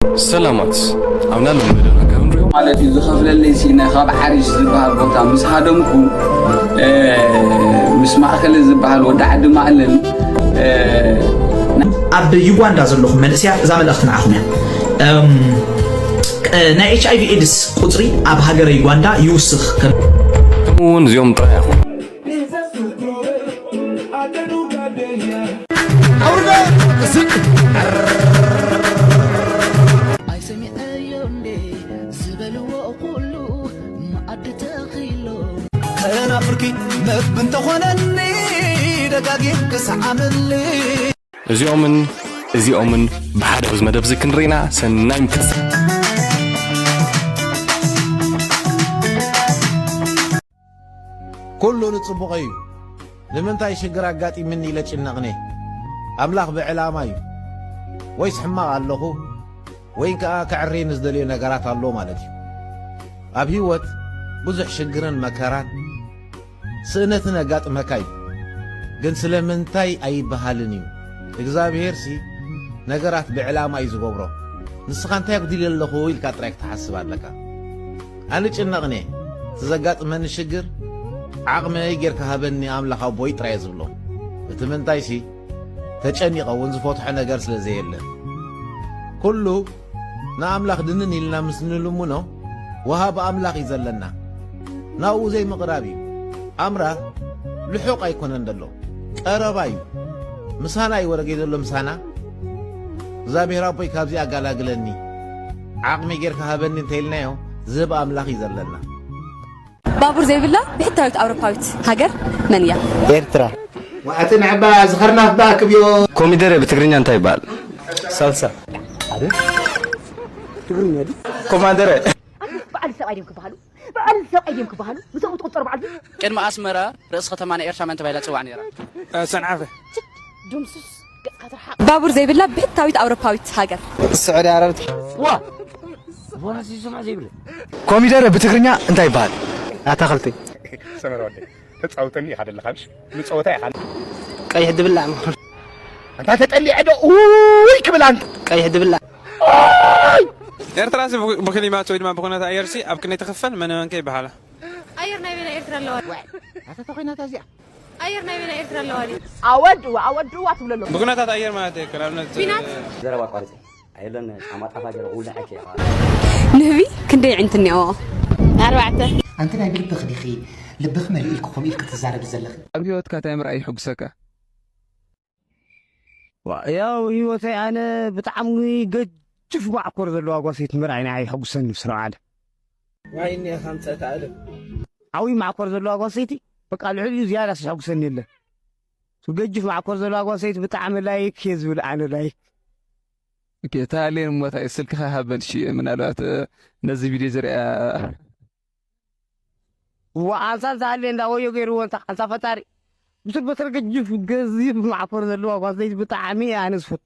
ሰላማት ኣብና ልመደና ካብ ንሪኦ ማለት እዩ። ዝኸፍለለይ ሲነ ካብ ሓሪሽ ዝበሃል ቦታ ምስ ሃደምኩ፣ እ፣ ምስ ማእከለ ዝበሃል ወዲ ዓዲ ማእለል፣ እ፣ ኣብ ዩጋንዳ ዘለኹም መንእሰያት፣ እዛ መልእኽቲ ንዓኹም እያ። እም፣ ቅ-፣ ናይ ኤች ኣይ ቪ ኤድስ ቁጽሪ ኣብ ሃገረ ዩጋንዳ ይውስኽ ከም ከምኡ እውን እዚኦም ጥራይ ኣይኹን። ኣይሰሚዐዮ እንዴ ዝበልዎ ኩሉ መኣዲ ተኺሎ። ተናፍርኪ መግቢ እንተኾነኒ ደጋጊም ክሰዓመኒ። እዚኦምን እዚኦምን ብሓደ ኣብዚ መደብ እዚ ክንርኢና ሰናይ ምክስ። ኩሉ ንጽቡቐይ እዩ። ንምንታይ ሽግር ኣጋጢምኒ ኢለ ጭነቕኔ? ኣምላኽ ብዕላማ እዩ። ወይስ ሕማቕ ኣለኹ? ወይ ከኣ ከዕሬኒ ዝደልዮ ነገራት ኣሎ ማለት እዩ። ኣብ ህይወት ብዙሕ ሽግርን መከራን ስእነትን ኣጋጥመካ እዩ። ግን ስለምንታይ ኣይበሃልን እዩ። እግዚኣብሄርሲ ነገራት ብዕላማ እዩ ዝገብሮ። ንስኻ እንታይ ኣጉዲለ ኣለኹ ኢልካ ጥራይ ክትሓስብ ኣለካ። ኣነ ጭነቕኔ፣ እቲ ዘጋጥመኒ ሽግር ዓቕመይ ጌርካ ሃበኒ ኣምላኽ ኣቦይ ጥራይ እየ ዝብሎ። እቲ ምንታይሲ፣ ተጨኒቐ እውን ዝፈትሖ ነገር ስለ ዘየለ። ኩሉ ንኣምላኽ ድንን ኢልና ምስ ንልምኖ፣ ወሃቢ ኣምላኽ እዩ ዘለና። ናብኡ ዘይምቕራብ እዩ። ኣምራ ልሑቕ ኣይኮነን ዘሎ፣ ቀረባ እዩ። ምሳና እዩ ወረገይ ዘሎ፣ ምሳና። እግዚኣብሔር ኣቦይ ካብዚ ኣጋላግለኒ፣ ዓቕሚ ጌርካ ሃበኒ እንተኢልናዮ፣ ዝህብ ኣምላኽ እዩ ዘለና። ባቡር ዘይብላ ብሕታዊት ኣውሮፓዊት ሃገር መን እያ? ኤርትራ። ኣቲ ንዕባ ዝኸርናፍ በኣ ክብዮ። ኮሚደረ ብትግርኛ እንታይ ይበሃል? ሳልሳ። ትግርኛ ድዩ? ኮማንደረ። በዓል ሰብኣይ ድዮም ክበሃሉ? በዓል ሰብኣይ ድዮም ክበሃሉ? ምስኦም ትቁጠሩ በዓል ድዩ? ቅድሚ ኣስመራ ርእሲ ከተማ ናይ ኤርትራ መን ተባሂላ ትጽዋዕ ነይራ? እ፣ ሰንዓፈ። ችድ፣ ድምሱስ፣ ገጽካ ትርሓቕ። ባቡር ዘይብላ ብሕታዊት ኣውሮፓዊት ሃገር። ስዑዲ ዓረብ። ዋ! ዋ፣ እዚ ዝስማዕ ዘይብለ። ኮሚደረ ብትግርኛ እንታይ ይበሃል? ኣታኽልቲ። ሰመረ ወደይ፣ ተጻውተኒ ኢኻ ደለኻ፣ ምሽ? ንጸወታ ኢኻ። ቀይሕ ድብላዕ ምዃኑ። ኣንታ ተጠሊዐ ዶ? ኡይ ክብል ኣንታ። ቀይሕ ድብላዕ። ኡይ! ኤርትራሲ ብ-፣ ብክሊማት ወይ ድማ ብኩነታት ኣየርሲ ኣብ ክንደይ ትኽፈል? መን መን ከ ይበሃላ? ኣየር ናይ በይና ኤርትራ ኣለዋ። ዋይ፣ ኣታ ተኾይናታ እዚኣ። ኣየር ናይ በይና ኤርትራ ኣለዋ ድዩ? ኣወድዋ፣ ኣወድዋ ትብሎ ኣለኹ። ብኩነታት ኣየር ማለት እዩ፣ ንኣብነት፣ ኲናት? ዘረባ ኣቋርጺ። ኣየለን ጫማ ጣፋ ገይረ ውልዐኪ ኢኻ። ንህቢ ክንደይ ኣዒንቲ እኒኦዎ? ኣርባዕተ። ኣንቲ ናይ ብልብኺ ዲኺ? ልብኺ መሊኡ ኢልኪ ከምኡ ኢልኪ ትዛረቢ ዘለኺ? ኣብ ህይወትካ እንታይ ምርኣይ ይሕጉሰካ? ዋ፣ ያው ህይወተይ ኣነ ብጣዕሚ ገጅፍ ማዕኮር ዘለዋ ጓል ሰይቲ ምርኣይ ንዓይ የሐጉሰኒ ብስርዓት። ዋይ እኒኣ ከምፀእታ ኣለም። ዓብዪ ማዕኮር ዘለዋ ጓል ሰይቲ በቃ ልዕሊኡ ዝያዳ የሐጉሰኒ የለን። ገጅፍ ማዕኮር ዘለዋ ጓል ሰይቲ ብጣዕሚ ላይክ እየ ዝብል ኣነ ላይክ። ኦኬ፣ እታ ኣሌን እሞ እንታይ ስልክኻ ሃበን እሺ፣ ምናልባት፣ እ፣ ነዚ ቪድዮ ዝሪኣ። ዋ፣ ኣንሳ እዛ ኣሌ እንዳ ወዮ ገይርዎ እንታ፣ ኣንሳ ፈጣሪ። ብስር በትረ ገጅፍ ገዚፍ ማዕኮር ዘለዋ ጓል ሰይቲ ብጣዕሚ እየ ኣነ ዝፈቱ።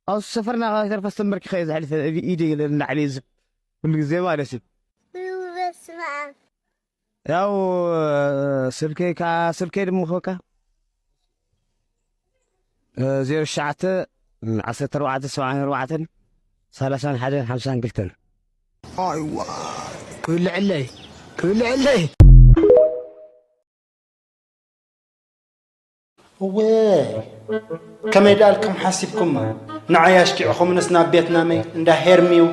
ኣብ ሰፈርና ካብ ተርፈ ዝተንበርኪኸ እየ ዘሕልፈ፣ ኢደ ኢለ ንላዕሊ እየ ዝብ-፣ ኩሉ ግዜ ማለት እዩ። በስመ ኣብ። ያው፣ ስልከይ ከኣ፣ ስልከይ ድማ ኸካ፣ ዜሮ ትሽዓተ፣ ዓሰርተ ኣርባዕተ፣ ሰብዓን ኣርባዕተን፣ ሰላሳን ሓደን፣ ሓምሳን ክልተን። ኣይዋ፣ ክብልዕለይ፣ ክብልዕለይ። እወ፣ ከመይ ደኣልኩም ሓሲብኩማ? ንዓይ ኣሽኪዕኹምንስ ናብ ቤት ናመይ፣ እንዳ ሄርሚው፣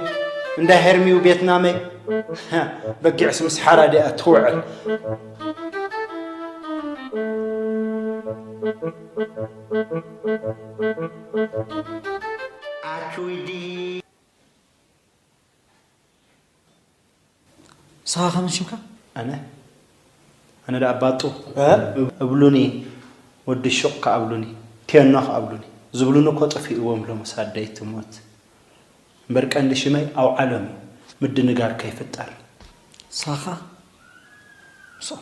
እንዳ ሄርሚው ቤት ናመይ። በጊዕስ ምስ ሓራ ዲኣ ትውዕል። ኣቹይዲ። ንስኻ ከመን ሽምካ? ኣነ? ኣነ ደኣ ባጡ። እ? እብሉኒ፣ ወዲ ሹቕ ከኣ እብሉኒ፣ ቴኖ ከኣ እብሉኒ። ዝብሉኒ እኮ ጠፊእዎም ሎምስ ኣደይ ትሞት። እምበር ቀንዲ ሽመይ ኣውዓሎም እዩ፣ ምድንጋር ከይፍጠር። ንስኻ? ንሶም።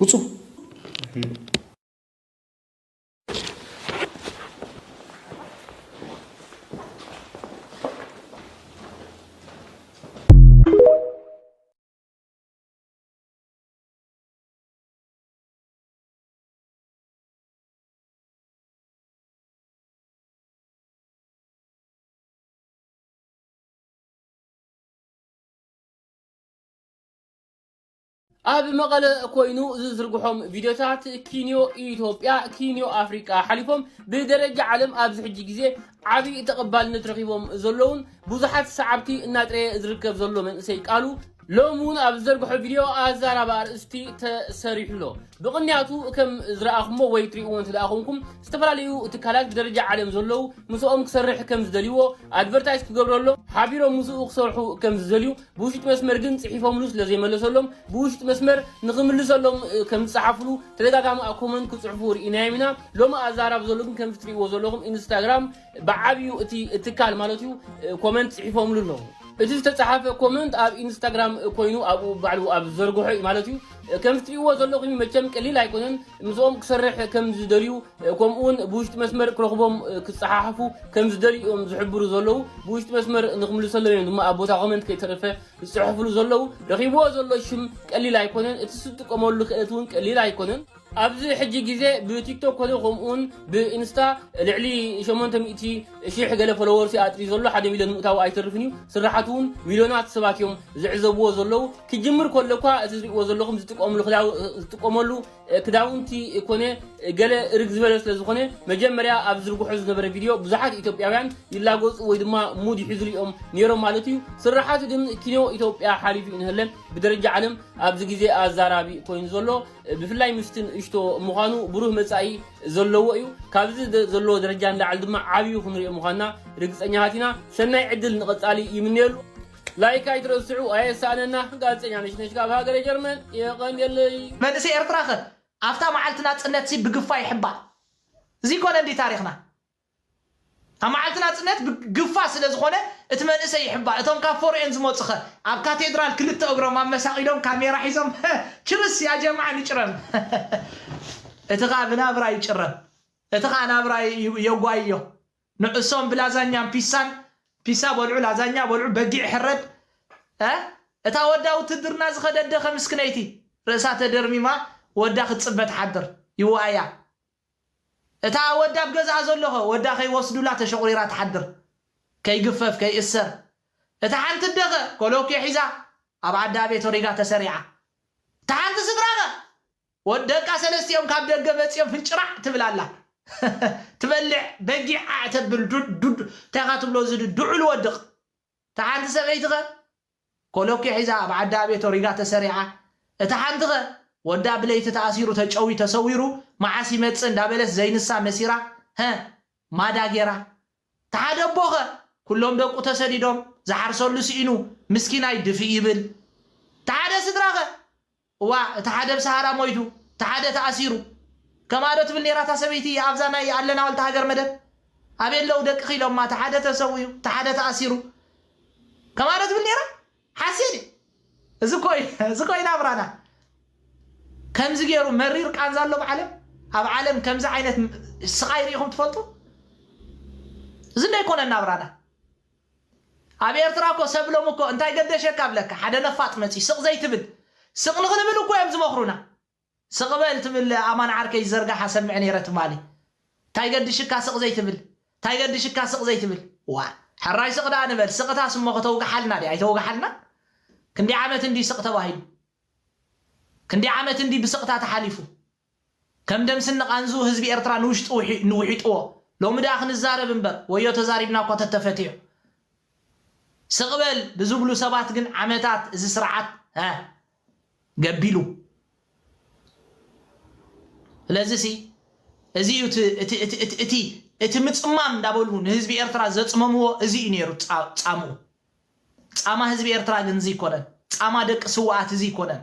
ውጹ። ውጹ። ኣብ መቐለ ኮይኑ ዝዝርግሖም ቪድዮታት ኪንዮ ኢትዮጵያ፣ ኪንዮ ኣፍሪቃ ሓሊፎም ብደረጃ ዓለም ኣብዚ ሕጂ ግዜ ዓብዪ ተቐባልነት ረኺቦም ዘለውን ብዙሓት ሰዓብቲ እናጥረየ ዝርከብ ዘሎ መንእሰይ ቃሉ ሎም እውን ኣብ ዝዘርግሖ ቪድዮ ኣዛራቢ ኣርእስቲ ተሰሪሑ ኣሎ። ብቕንያቱ ከም ዝረኣኹሞ ወይ ትሪእዎ እንተ ደኣ ኾንኩም ዝተፈላለዩ ትካላት ብደረጃ ዓለም ዘለዉ ምስኦም ክሰርሕ ከም ዝደልይዎ ኣድቨርታይዝ ክገብረሎም ሓቢሮም ምስኡ ክሰርሑ ከም ዝደልዩ ብውሽጢ መስመር ግን ጽሒፎምሉ ስለ ዘይመለሰሎም ብውሽጢ መስመር ንኽምልሰሎም ከም ዝጸሓፍሉ ተደጋጋሚ ኣብ ኮመንት ክጽሕፉ ርኢናዮም ኢና። ሎሚ ኣዛራቢ ዘሎ ግን ከምዚ ትሪእዎ ዘለኹም ኢንስታግራም ብዓብዩ እቲ ትካል ማለት እዩ ኮመንት ጽሒፎምሉ ኣለዉ። እቲ ዝተጻሓፈ ኮመንት ኣብ ኢንስታግራም ኮይኑ ኣብኡ ባዕሉ ኣብ ዝዘርግሖ እዩ ማለት እዩ። ከም ትሪእዎ ዘለኹም መቸም ቀሊል ኣይኮነን። ምስኦም ክሰርሕ ከም ዝደልዩ ከምኡ እውን ብውሽጢ መስመር ክረኽቦም ክጸሓሓፉ ከም ዝደልዩ እዮም ዝሕብሩ ዘለዉ። ብውሽጢ መስመር ንክምልሰሎም እዮም ድማ ኣብ ቦታ ኮመንት ከይተረፈ ዝጽሕፍሉ ዘለዉ። ረኺብዎ ዘሎ ሽም ቀሊል ኣይኮነን። እቲ ዝጥቀመሉ ክእለት እውን ቀሊል ኣይኮነን። ኣብዚ ሕጂ ግዜ ብቲክቶክ ኮነ ከምኡውን ብኢንስታ ልዕሊ ሸሞንተ ሚእቲ ሽሕ ገለ ፎሎወርስ ኣጥሪ ዘሎ ሓደ ሚልዮን ምእታው ኣይተርፍን እዩ። ስራሓት እውን ሚልዮናት ሰባት እዮም ዝዕዘብዎ ዘለዉ። ክጅምር ከሎ እኳ እቲ ዝርእዎ ዘለኹም ዝጥቀምሉ ክዳው- ዝጥቀመሉ ክዳውንቲ ኮነ ገለ ርግ ዝበለ ስለ ዝኾነ መጀመርያ ኣብ ዝርግሖ ዝነበረ ቪድዮ ብዙሓት ኢትዮጵያውያን ይላገጹ ወይ ድማ ሙድ ይሕዙሉ እዮም ነይሮም ማለት እዩ። ስራሓቱ ግን ኪኖ ኢትዮጵያ ሓሊፉ ይንህለን ብደረጃ ዓለም ኣብዚ ግዜ ኣዛራቢ ኮይኑ ዘሎ ብፍላይ ምስቲ ንእሽቶ ምዃኑ ብሩህ መጻኢ ዘለዎ እዩ። ካብዚ ደ- ዘለዎ ደረጃ ንላዕሊ ድማ ዓብዩ ክንሪኦ ምዃንና ርግጸኛታት ኢና። ሰናይ ዕድል ንቐጻሊ ይምነየሉ። ላይክ ኣይትረስዑ ኣየሳእነና። ጋዜጠኛ ነሽነሽ ካብ ሃገረ ጀርመን የቐንየለይ። መንእሰይ ኤርትራ ኸ ኣብታ መዓልቲ ናጽነት ሲ ብግፋ ይሕባእ። እዚ ኮነ እንዲ ታሪኽና ኣብ መዓልቲ ናጽነት ብግፋ ስለ ዝኾነ እቲ መንእሰይ ይሕባእ። እቶም ካብ ፎርኤን ዝመጹ ኸ ኣብ ካቴድራል ክልተ እግሮም ኣመሳቒሎም ካሜራ ሒዞም ችርስ ያ ጀምዓ ንጭረም። እቲ ኸኣ ብናብራ ይጭረም። እቲ ኸኣ ናብራ ዩ- የጓይዮ። ንዕሶም ብላዛኛን ፒሳን ፒሳ በልዑ ላዛኛ በልዑ በጊዕ ሕረድ እ እታ ወዳ ውትድርና ዝኸደት ደኸ ምስክነይቲ ርእሳ ተደርሚማ ወዳ ክትጽበ ትሓድር ይዋእያ። እታ ወዳ ኣብ ገዝኣ ዘሎኸ ወዳ ከይወስዱላ ተሸቑሪራ ትሓድር ከይግፈፍ ከይእሰር። እታ ሓንቲ ደኸ ኮሎኬ ሒዛ ኣብ ዓዳ ቤት ወሪጋ ተሰሪዓ። እታ ሓንቲ ስድራኸ ወደቃ ሰለስቲኦም ካብ ደገ መጺኦም ፍንጭራዕ ትብል ኣላ። ትበልዕ በጊዕ ዓዕ ተብል ዱድ ዱድ እንታይ ኢኻ ትብሎ እዚ ዱ- ድዑል ወድቕ። እታ ሓንቲ ሰበይትኸ ኮሎኬ ሒዛ ኣብ ዓዲ ኣቤት ወሪጋ ተሰሪዓ። እታ ሓንቲኸ ወዳ ብለይቲ ተኣሲሩ ተጨዊ ተሰዊሩ መዓስ ይመጽእ እንዳበለት ዘይንሳ መሲራ ሀ ማዳ ጌራ። እታ ሓደ ኣቦኸ ኩሎም ደቁ ተሰዲዶም ዝሓርሰሉ ስኢኑ ምስኪናይ ድፍእ ይብል። እታ ሓደ ስድራኸ እዋ እቲ ሓደ ብሰሃራ ሞይቱ እቲ ሓደ ተኣሲሩ። ከማዶ ትብል ነይራ እታ ሰበይቲ ኣብዛ ናይ ኣለና ወልተ ሃገር መደብ ኣበይ ኣለዉ ደቅኺ ኢሎማ እቲ ሓደ ተሰዊኡ እቲ ሓደ ተኣሲሩ። ከማዶ ትብል ነይራ ሓሴት እዚ ኮይ እዚ ኮይ ናብራና ከምዚ ገይሩ መሪር ቃንዛ ኣሎ ኣብ ዓለም ኣብ ዓለም ከምዚ ዓይነት ስቓይ ርኢኹም ትፈልጡ? እዚ እንዳይኮነ ናብራና ኣብ ኤርትራ እኮ ሰብ ሎም እኮ እንታይ ገደሸካ ብለካ ሓደ ነፋጥ መፂ ስቕ ዘይትብል ስቕ ንኽንብል እኮ እዮም ዝመኽሩና። ስቕ በል ትብል ኣማን ዓርከይ ዝዘርጋሓ ሰምዕ ነይረ ትማሊ እንታይ ገድሽካ ስቕ ዘይትብል እንታይ ገድሽካ ስቕ ዘይትብል ዋ ሕራይ ስቕ ደኣ ንበል ስቕታስ እሞ ከተውግሓልና ድያ ኣይተውግሓልና ክንደይ ዓመት እንዲ ስቕ ተባሂሉ ክንደይ ዓመት እንዲ ብስቕታ ተሓሊፉ ከም ደምስኒ ቃንዙ ህዝቢ ኤርትራ ንውሽጡ ውሒ- ንውሒጥዎ ሎሚ ደኣ ክንዛረብ እምበር ወዮ ተዛሪብና እኳ ተተፈትዮ ስቕበል ብዝብሉ ሰባት ግን ዓመታት እዚ ስርዓት ሀ ገቢሉ ስለዚ ሲ እዚ እዩ እቲ- እቲ- እቲ- እቲ- እቲ- እቲ ምፅማም እንዳበሉ ንህዝቢ ኤርትራ ዘፅመምዎ እዚ እዩ ነይሩ ፃ- ፃምኡ ጻማ ህዝቢ ኤርትራ ግን እዚ ይኮነን። ጻማ ደቂ ስውኣት እዚ ይኮነን።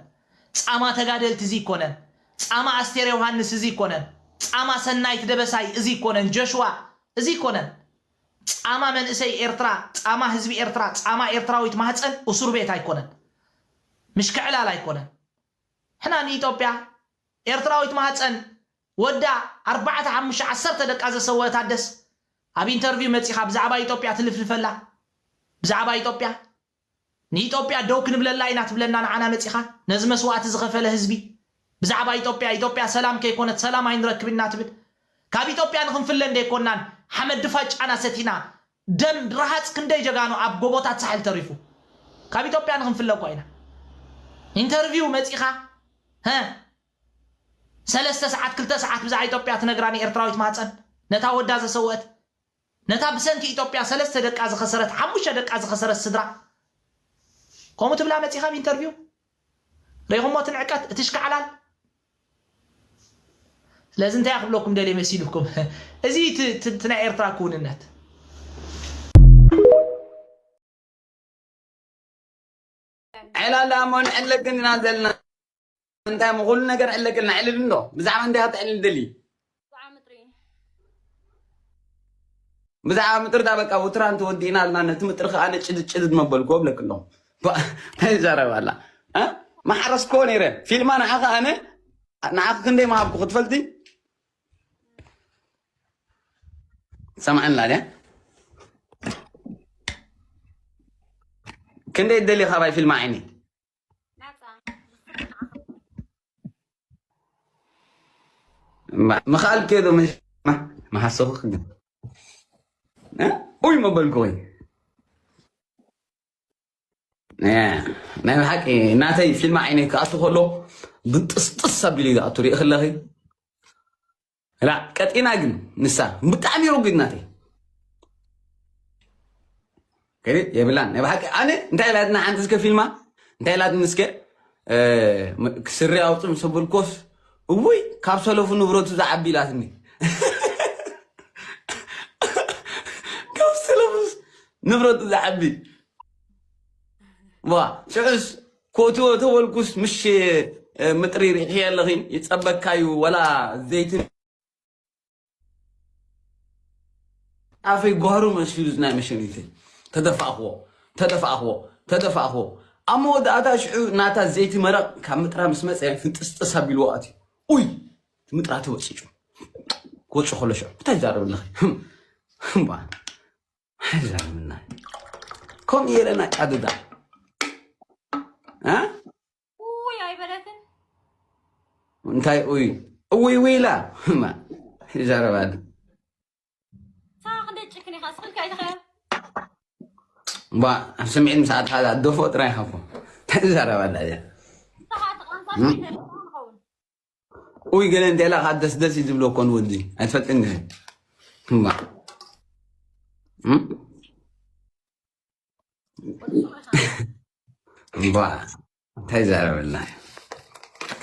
ጻማ ተጋደልቲ እዚ ይኮነን። ጻማ ኣስቴር ዮሃንስ እዚ ይኮነን። ጻማ ሰናይት ደበሳይ እዚ ይኮነን። ጆሽዋ እዚ ይኮነን። ጻማ መንእሰይ ኤርትራ፣ ጻማ ህዝቢ ኤርትራ፣ ጻማ ኤርትራዊት ማህጸን እሱር ቤት ኣይኮነን። ምሽክዕላል ኣይኮነን። ሕና ንኢትዮጵያ ኤርትራዊት ማህጸን ወዳ ኣርባዕተ ሓሙሽተ ዓሰርተ ደቃ ዘሰወአት ኣደስ ኣብ ኢንተርቪው መጺኻ ብዛዕባ ኢትዮጵያ ትልፍልፈላ ብዛዕባ ኢትዮጵያ ንኢትዮጵያ ደው ክንብለላ ኢና ትብለና ንዓና መጺኻ ነዚ መስዋእቲ ዝኸፈለ ህዝቢ ብዛዕባ ኢትዮጵያ ኢትዮጵያ ሰላም ከይኮነት ሰላም ኣይንረክብ ኢና ትብል ካብ ኢትዮጵያ ንክንፍለ እንደይኮናን ሓመድ ድፋጫና ሰቲና ደም ረሃፅ ክንደይ ጀጋኑ ኣብ ጎቦታት ሳሕል ተሪፉ ካብ ኢትዮጵያ ንክንፍለ እኳ ኢና ኢንተርቪው መፂኻ ሀ ሰለስተ ሰዓት ክልተ ሰዓት ብዛዕባ ኢትዮጵያ ትነግራ ንኤርትራዊት ማህፀን፣ ነታ ወዳ ዘሰወት፣ ነታ ብሰንኪ ኢትዮጵያ ሰለስተ ደቃ ዝኸሰረት፣ ሓሙሽተ ደቃ ዝኸሰረት ስድራ። ከምኡ ትብላ መፂኻ ኣብ ኢንተርቪው? ርኢኹሞ እቲ ንዕቀት፣ እቲ ሽካዕላል? ስለዚ እንታይ ክብለኩም ደልየ መሲልኩም? እዚ እቲ ናይ ኤርትራ ክውንነት። ዕላላ እሞ ንዕለግን ኢና ዘለና። እንታይ እሞ ኩሉ ነገር ዕለግልና ዕልል እንዶ ብዛዕባ እንታይ ከተዕልል ደሊ? ብዛዕባ ምጥሪ ዳ በቃ ውትራን ተወዲእና ኣልና። ነቲ ምጥሪ ከኣ ጭድድ ጭድድ መበልኩ እብለክ ኣለኹ። እንታይ ይዛረብ ኣላ? ማሕረስኮ ነይረ ፊልማ ንዓኻ ኣነ ንዓኺ ክንደይ ምሃብኩ ክትፈልጢ? ሰምዐላ ድያ? ክንደይ ደሊ ካባይ ፊልማ ዓይኒ ምኽኣል ከዶ መሓሰኹ ግን ኡይ መበልኩ ወይ ናይ ብሓቂ ናተይ ፊልም ዓይነይ ክኣቱ ከሎ ብጥስጥስ ኣቢሉ እዩ ዝኣቱ ሪኢ ከለኺ ላ ቀጢና ግን ንሳ ብጣዕሚ ርጉድ ናተይ ከዲ የብላን ናይ ብሓቂ ኣነ እንታይ ኢላትና ሓንቲ እስከ ፊልማ እንታይ ኢላትኒ እስከ ስሪ ኣውፅእ ምስ ኣበልኮስ እውይ ካብ ሰለፉ ንብረቱ ዝዓቢ ኢላትኒ ካብ ሰለፉስ ንብረቱ ዝዓቢ ዋ ሽዑስ ኮእትዎ ተበልኩስ ምሽ ምጥሪ ሪእኽዮ ኣለኺ ይፀበካ እዩ ወላ ዘይትን ኣፈይ ጓሩ መሲሉ ናይ መሸኒተይ ተደፋእኽዎ ተደፋእኽዎ ተደፋእኽዎ ኣብ መወዳእታ ሽዑ ናታ ዘይቲ መረቕ ካብ ምጥራ ምስ መፀ ፍንጥስጥስ ኣቢልዎ ኣትዩ ኡይ ምጥራ ተወፂጩ ክወፅእ ከሎ ሽዑ እንታይ ይዛረብ ኣለኺ እምባ ኣይዛረብና ከምኡ የለና ጫድዳ እ ውይ ኣይበለትን እንታይ ኡይ እውይ ውይ ኢላ እማ ይዛረባል ሳኻ ክንደይ ጭክን ኢኻ ስኽልካ ኣይትኸ ባ ኣብ ስምዒት ምስ ኣትኻ ኣደፎ ጥራይ ኢኻ እኮ እንታይ ትዛረብ ኣላ እዚኣ ሳኻ ተቐምጣ ይኸውን ኡይ ገለ እንተ ኢላ ካብ ደስደስ እዩ ዝብሎ እኮ ንወዲ ኣይትፈልጥን ዲኺ እማ እም? እምባ እንታይ ይዛረበልና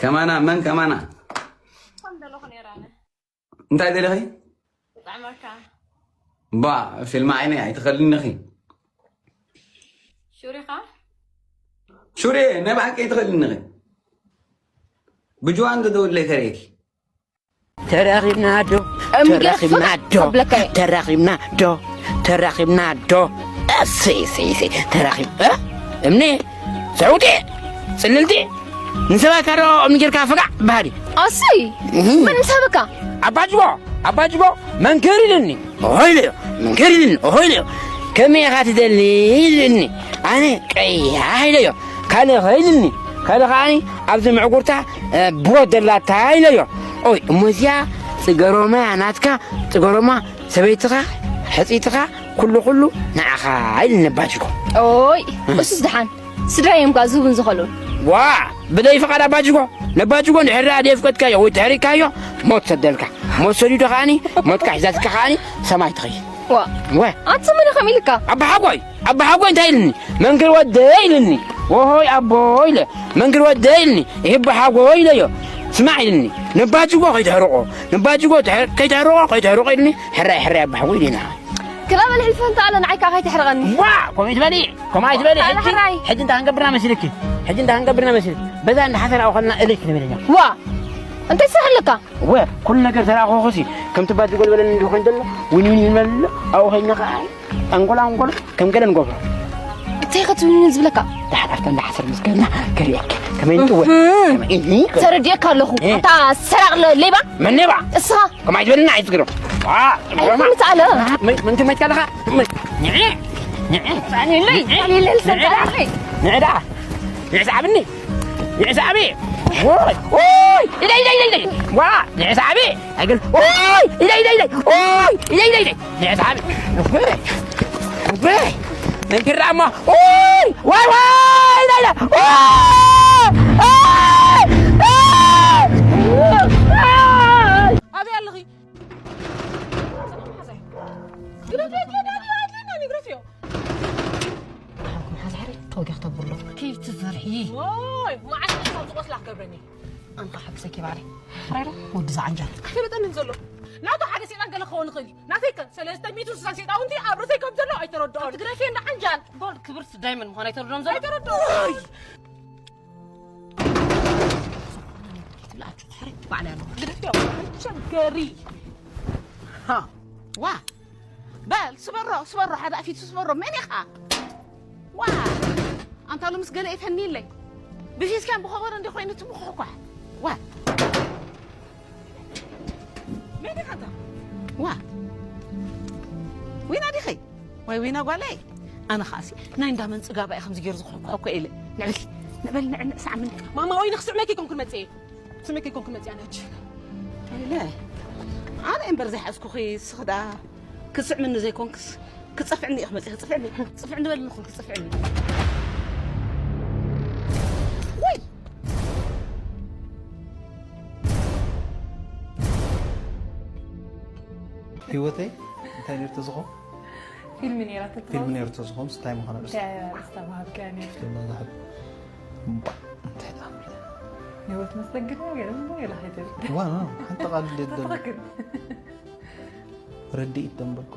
ከማና መን ከማና እንታይ ደለኺ ባ ፊልም ዓይነይ ኣይትኸልንኺ ሹሪኻ ሹሪ ናይ ብሓቂ ኣይትኸልንኺ ብጅዋን ገደውለይ ከርእየኪ ተራኺብና ዶ ተራኺብና ዶ ተራኺብና ዶ ተራኺብና ዶ እሰይ እሰይ እሰይ ተራኺብ እ እምኒ ሰውቲ ጽልልቲ ንሰባት ካዶ እምኒ ጌርካ ፈጋዕ በሃሊ ኣሰይ መን ምሳበካ ኣባጅቦ ኣባጅቦ መንከር ኢልኒ ኦሆ ኢለዮ መንከር ኢልኒ ኦሆ ኢለዮ ከመይ ኢኻ ትደሊ ኢልኒ ኣነ ቀያሕ ኢለዮ ካልእ ኸይልኒ ካልእ ከዓኒ ኣብዚ ምዕጉርታ ብወት ደላታ ኢለዮ ኦይ እሞ እዚኣ ፅገሮማ ናትካ ፅገሮማ ሰበይትኻ ሕፂትኻ ኩሉ ኩሉ ንዓኻ ኢልኒ ነባጅጎ ኦይ እሱስ ደሓን ስድራ እዮም ኳ ዝህቡን ዝኸሉን ዋ ብደይ ፍቓድ ኣባጅጎ ነባጅጎ እንድሕር ደኣ ደየፍቀድካዮ ወይ ተሕሪካዮ ሞት ሰደልካ ሞት ሰዲዱ ከዓኒ ሞትካ ሒዛትካ ከዓኒ ሰማይ ትኸይድ ዋ ወ ኣንተ ምን ከም ኢልካ ኣባሓጎይ ኣባሓጎይ እንታይ ኢልኒ መንግር ወደ ኢልኒ ወሆይ ኣቦ ኢለ መንግር ወደ ኢልኒ ይህብ ሓጎ ኢለዮ ስማዕ ኢልኒ ነባጅጎ ከይተሕርቆ ነባጅጎ ከይተሕርቆ ከይተሕርቆ ኢልኒ ሕራይ ሕራይ ኣባሓጎ ኢልና ክላበል ሕልፈንታ ኣለ ንዓይ ከዓ ከይተሕርቐኒ ዋ ኮሚት በሊ ኮማይ ትበሊ ሕጂ ሕጂ እንታይ ክንገብርና መሲልኪ ሕጂ እንታይ ክንገብርና መሲልኪ በዛ እንዳ ሓሰር ኣውኸልና እልሽ ንብል ኢና ዋ እንታይ ስራሕ ኣለካ ወ ኩሉ ነገር ተራኸኹ ሲ ከምቲ ባጅ ጎልበለኒ እንዲኾን ዘሎ ዊን ዊን ይመልሎ ኣብኡ ኸይድና ከዓ ኣንጎላ ኣንጎሎ ከም ገለ ንገብሮ እንታይ ኸትውንን ዝብለካ ዳሕዳሕታ እንዳ ሓሰር ምስ ገና ከርእየኪ ከመይ ንጥወ ተረዲእካ ኣለኹ ኣታ ሰራቕ ሌባ መን ሌባ እስኻ ከማይ ዝበልና ኣይትግሮ ምትኣለ ምንቲ መትካ ኣለኻ ንዕዳ ንዕዳ ንዕስዓብኒ ንዕስዓቢ ኦይ ኦይ ኢለ ኢለ ኢለ ኢለ ዋ ንዕስዓቢ ኣይገል ኦይ ኢለ ኢለ ኢለ ኦይ ኢለ ኢለ ኢለ ንዕስዓቢ ወይ መንክራ እሞ ኦይ ዋይ ዋይ ኢለ ኢለ ኦይ ኦይ ወስላክ ገብረኒ ኣንኻ ሓብሰኪ ባሪ። ራይሮ ወዲ ዝዓንጃል። ኣይፈለጠንን ዘሎ። ናቱ ሓደ ሰይጣን ገለ ክኸውን ይኽእል እዩ። ናተይከ ሰለስተ ሚእትን ስሳን ሰይጣውንቲ ኣብ ርእሰይ ከም ዘሎ ኣይተረድኦን። ትግረፊ እንዳ ዓንጃል። ጎልድ ክብርቲ ዳይመንድ ምዃን ኣይተረድኦም ዘሎ። ኣይተረድኦን። ትብላችሁ ትሕሪ ባዕላ ያለው። ግደፊ። ሸገሪ። ሃ። ዋ። በል ስበሮ፣ ስበሮ፣ ሓደ ኣፊቱ ስበሮ። መን ኢኻ? ዋ። ኣንታ ሎምስ ገለ ይፈንይለይ። ብፊስካን ብኸበሮ እንዲ ኮይኑ ትምኹሕኳሕ። ዋ። መን ኢኻ ኣንታ? ዋ። ዊና ዲኺ? ወይ ዊና ጓለይ? ኣነ ኸኣሲ ናይ እንዳ መን ጽጋባ እየ ከምዚ ገይሩ ዝኹሕኳሕ እኮ ኢለ። ንዕበል፣ ንዕበል፣ ንዕ-፣ ንዕ-፣ ሳዕ ምን? ማማ፣ ወይ ንኽስዕመኪ ኮንኩን መጽኤ። ስመኪ ኮንኩን መጽኤ ኣነ ሕጂ። ኢለ። ኣነ እምበር ዘይሓዝኩኺ፣ ስኽዳ ክስዕምኒ ዘይኮንክስ፣ ክጸፍዕኒ ኢኺ መጺኺ፣ ክጸፍዕኒ፣ ክጸፍዕኒ በልኒ ኩን ክጸፍዕኒ። ወይ! ህይወተይ እንታይ ነይሩ ተዝኾ? ፊልም ነይራ ፊልም ተትብሎ። ነይሩ ተዝኾ፣ ምስ እንታይ ምዃኑ ኣርእስታ? እንታይ ኣርእስታ ምሃብካያ ነይሩ? ፊልም ዝሓብ። እምባ፣ እንታይ ደኣ ምለ? ህይወት መስተንግዶ ገለ ምንድን ገለ ኸይትብል። ዋ፣ ዋ፣ ሓንቲ ቃል ደደም። ትኽክል። ርድኢት ደምበልኮ?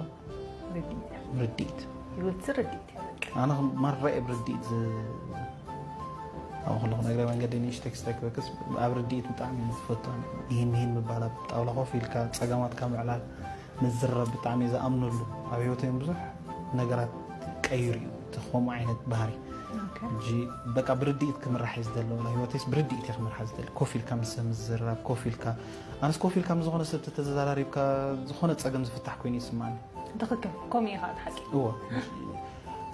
ርድኢት። ርድኢት። ህይወት ርድኢት እያ በቃ። ኣነ ከም ማራ እየ ብርድኢት ዝ-፣ ኣብ ከለኹ ነግረ መንገዲ ንእሽተይ ክስተይ ክበክስ ኣብ ርድኢት ብጣዕሚ እየ ዝፈቱ። ይህን ይህን ምባል ኣብ ጣውላ ኮፍ ኢልካ ጸገማትካ ምዕላል ምዝራብ ብጣዕሚ እየ ዝኣምነሉ። ኣብ ህይወተይ እውን ብዙሕ ነገራት ቀይሩ እዩ እቲ ከምኡ ዓይነት ባህሪ። ኦኬ። ሕጂ በቃ ብርድኢት ክምራሕ እየ ዝደሊ። ዋላ ህይወተይስ ብርድኢት እየ ክመርሓ ዝደሊ። ኮፍ ኢልካ ምስ ሰብ ምዝራብ፣ ኮፍ ኢልካ፣ ኣነስ ኮፍ ኢልካ ምስ ዝኾነ ሰብ ተተዘራሪብካ ዝኾነ ጸገም ዝፍታሕ ኮይኑ ይስማዓኒ። ትኽክል። ከምኡ እዩ ኸኣ እቲ ሓቂ። እወ።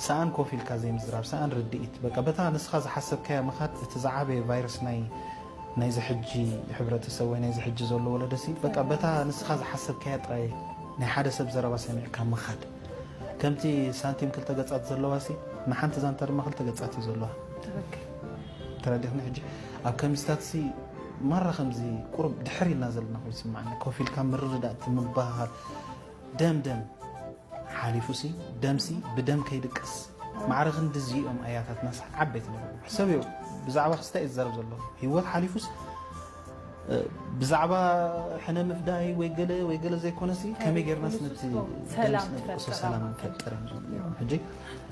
ሰኣን ኮፍ ኢልካ ዘይምዝራብ፣ ሰኣን ርድኢት። በቃ በታ ንስኻ ዝሓሰብካያ ምኻድ እቲ ዝዓበየ ቫይረስ ናይ ናይዚ ሕጂ ሕብረተሰብ ወይ ናይዚ ሕጂ ዘሎ ወለዶሲ፣ በቃ በታ ንስኻ ዝሓሰብካያ ጥራይ ናይ ሓደ ሰብ ዘረባ ሰሚዕካ ምኻድ። ከምቲ ሳንቲም ክልተ ገጻት ዘለዋሲ፣ ንሓንቲ ዛንታ ድማ ክልተ ገጻት እዩ ዘለዋ። ትኽክል። ተረዲእኽኒ? ሕጂ ኣብ ከምዚታትሲ ማራ ከምዚ ቁሩብ ድሕር ኢልና ዘለና ኮይኑ ይስምዓኒ። ኮፍ ኢልካ ምርድዳእ እቲ ምብህሃል፣ ደም ደም ሓሊፉሲ፣ ደምሲ ብደም ከይድቅስ። ማዕረ ክንድዚ እዮም ኣያታትናስ ዓበይቲ ነይሮም። ሕሰብዮ፣ ብዛዕባ ክስታይ እዩ ዝዛረብ ዘሎ። ህይወት ሓሊፉስ፣ እ፣ ብዛዕባ ሕነ ምፍዳይ ወይ ገለ፣ ወይ ገለ ዘይኮነሲ፣ ከመይ ጌርናስ ነቲ ሰላም ደምሲ ነድቅሶ፣ ትፈጥር ሰላም ኣማእከል። ንፈጥር እዮም ዝብሉ እዮም። ሕጂ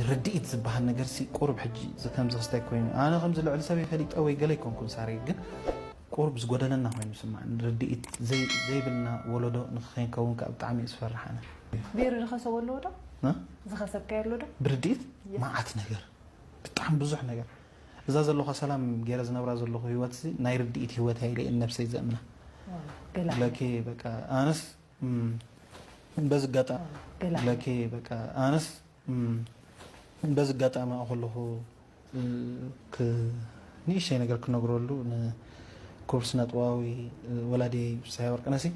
ርድኢት ዝበሃል ነገርሲ ቁሩብ ሕጂ እዚ ከምዚ ክስታይ ኮይኑ፣ ኣነ ከምዚ ልዕሊ ሰበይ ፈሊጠ ወይ ገለ ኣይኮንኩን ሳሪ፣ ግን ቁሩብ ዝጎደለና ኮይኑ ይስምዓኒ። ርድኢት ዘይ-፣ ዘይብልና ወለዶ ንኸይንከውን ከኣ ብጣዕሚ እዩ ዝፈርሕ ኣነ። ቤሪ ዝኸሰቦ ኣለዎ ዶ? እ? ዝኸሰብካዮ ኣሎ ዶ? ብርድኢት የስ። መዓት ነገር፣ ብጣዕሚ ብዙሕ ነገር። እዛ ዘለኹ ሰላም ገይረ ዝነብራ ዘለኹ ህይወትሲ ናይ ርድኢት ህይወት እያ ኢለ እየ ንነብሰይ ዘእምና። ዋው፣ ገላዒ። ለኪ በቃ ኣነስ፣ እም፣ በዚ ኣጋጣሚ ዋው፣ ገላዒ። ለኪ በቃ ኣነስ፣ እም፣ በዚ ኣጋጣሚ ኣብኡ ከለኹ እ፣ ክ-፣ ንእሽተይ ነገር ክነግረሉ ንክቡር ስነ ጥበባዊ፣ እ፣ ወላዲየይ ፍስሃየ ወርቅነሲ፣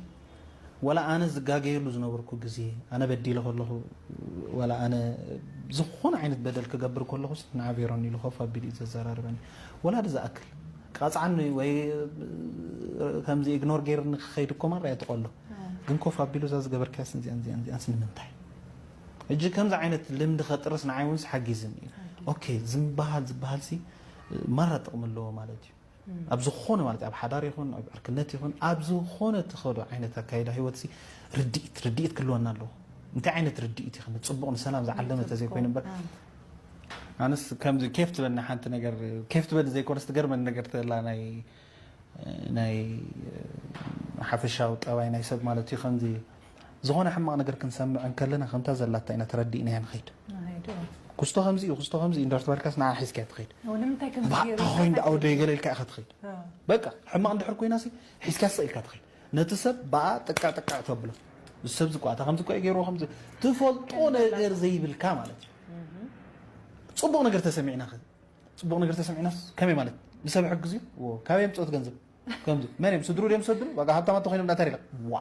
ዋላ ኣነ ዝጋገየሉ ዝነበርኩ ግዜ፣ ኣነ በዲለ ከለኹ፣ ዋላ ኣነ ዝኾነ ዓይነት በደል ክገብር ከለኹስ፣ ንዓ ቬሮን ኢሉ ኮፍ ኣቢሉ እዩ ዘዘራርበኒ። ወላዲ ዝኣክል ቀጽዓኒ ወይ፣ እ፣ ከምዚ ኢግኖር ገይርኒ ክኸይድ እኮ ማራ እየ ትቐሎ። ግን ኮፍ ኣቢሉ እዛ ዝገበርካያስ እዚኣን፣ እዚኣን፣ እዚኣንስ ንምንታይ? ሕጂ ከምዚ ዓይነት ልምዲ ከጥርስ ንዓይ እውንስ ሓጊዝኒ እዩ። ሓጊዝ። ኦኬ፣ ዝምበሃል ዝበሃልሲ ማራ ጥቕሚ ኣለዎ ማለት እዩ። እም። ኣብ ዝኾነ ማለት ኣብ ሓዳር ይኹን፣ ኣብ ዕርክነት ይኹን፣ ኣብ ዝኾነ ትኸዶ ዓይነት ኣካይዳ ህይወትሲ ርድኢት፣ ርድኢት ክህልወና ኣለዎ። እንታይ ዓይነት ርድኢት እዩ ክንብል? ጽቡቕ ንሰላም ዝዓለመ ርድኢት ተዘይኮይኑ እምበር፣ እም። ኣነስ ከምዚ ኬፍ ትበኒ ሓንቲ ነገር፣ ኬፍ ትበኒ ዘይኮነስ ትገርመኒ ነገር ተላ ናይ ናይ ሓፈሻዊ ጠባይ ናይ ሰብ ማለት እዩ። ከምዚ ዝኾነ ሕማቕ ነገር ክንሰምዕ እንከለና ከምታ ዘላታ ኢና ተረዲእናያ ንኸይድ። ንኸይድ፣ እዎ። ክስቶ ከምዚ እዩ፣ ክስቶ ከምዚ እዩ እንዳተባልካስ ንዓ ሒዝካያ ትኸይድ። እዎ፣ ንምንታይ ከምዚ ባእ፣ ገይሩ እንታይ ኮይኑ ደኣ ወደይ ገለ ኢልካ ኢኻ ትኸይድ። እዎ። በቃ ሕማቕ እንድሕር ኮይናሲ ሒዝካያ ስቕ ኢልካ ትኸይድ። ነቲ ሰብ ብኣ ጥቅዕ ጥቅዕ ተብሎ። እዚ ሰብ ዝቋ፣ እታ ከምዚ እኮ እዩ ገይርዎ፣ ከምዚ ትፈልጦ ነገር ዘይብልካ ማለት እዩ። እህ። ጽቡቕ ነገር ተሰሚዕና ኸ? ጽቡቕ ነገር ተሰሚዕናስ ከመይ ማለት? ንሰብ ይሕግዝ እዩ? ዎ፣ ካበይ የምጽኦ እቲ ገንዘብ? ከምዚ፣ መን እዮም? ስድሩ ድዮም ዝሰድሩ? ዋጋ ሃብታማት ተኾይኖም ዳታ ሪላ። ዋ።